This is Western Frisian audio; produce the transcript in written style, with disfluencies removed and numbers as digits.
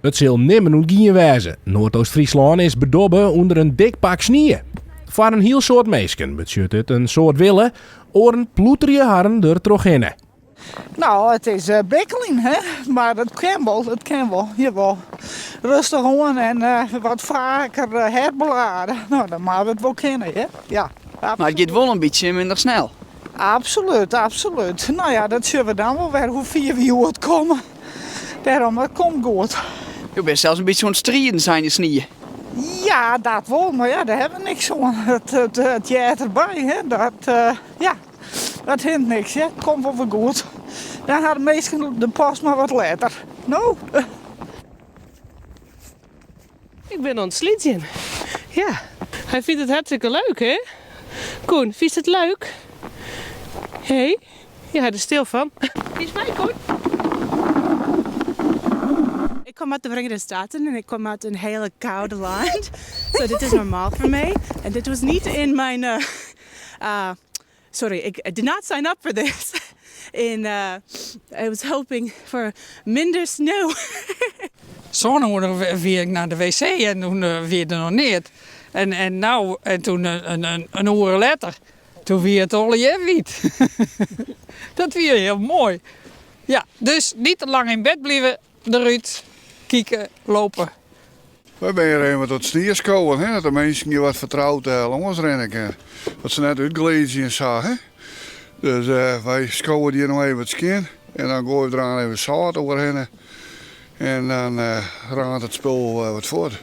It sil nimmen ûntgien wêze, Noardoost-Fryslân is bedobbe ûnder in dik pak snie. Foar in hiel soad minsken betsjut it in soad wille, oaren ploeterje harren der trochhinne. No, it is bikkeljen, hè? Mar it kin wol, it kin wol. Jawol. Rêstich oan en wat faker herbelade. No, dan moatte we it wol kinne, hè? Ja. Mar it giet wol in bytsje minder snel. Absolút, absolút. No ja, dat sjogge we dan wol wer hoe fier we hjoed komme. Dêrom, it komt goed. Jo binne sels in bytsje oan it striden, sa yn de snie. Ja, dat wol, mar ja, dêr hawwe we niks oan. It, it, it heart derby, hè. Dat, ja, dat hindert niks, hè. It komt wol wer goed. Dan ha de minsken de post mar wat letter. No. Ik bin oan it slydzjen. Ja, hy fynt it hartstikke leuk, hè? Koen, fynst it leuk? Hé? Ja, hy der stil fan. Kies my, Koen. Ik kom uit de Verenigde Staten en ik kom uit een hele koude land. So dit is normaal voor mij. En dit was niet in mijn... sorry, ik I did not sign up for this. In, I was hoping for minder snow. Sân oere wie ik nei de wc en toen wie der noch neat. En, en nou, en toen in oere letter, toen wie it allegear wyt. Dat wie hiel moai. Ja, dus niet te lang yn bed bliuwe, derút, kike, lope. Wy binne hjir even wat oan it snieskowen, hè, dat de minsken hjir wat fertroud lâns rinne kinne. Dat se net útgliidzje en sa. Hè. Dus wy skowe it hjir noch even wat skjin en dan goaie we der even sâlt oerhinne en dan raant it spul wat fuort.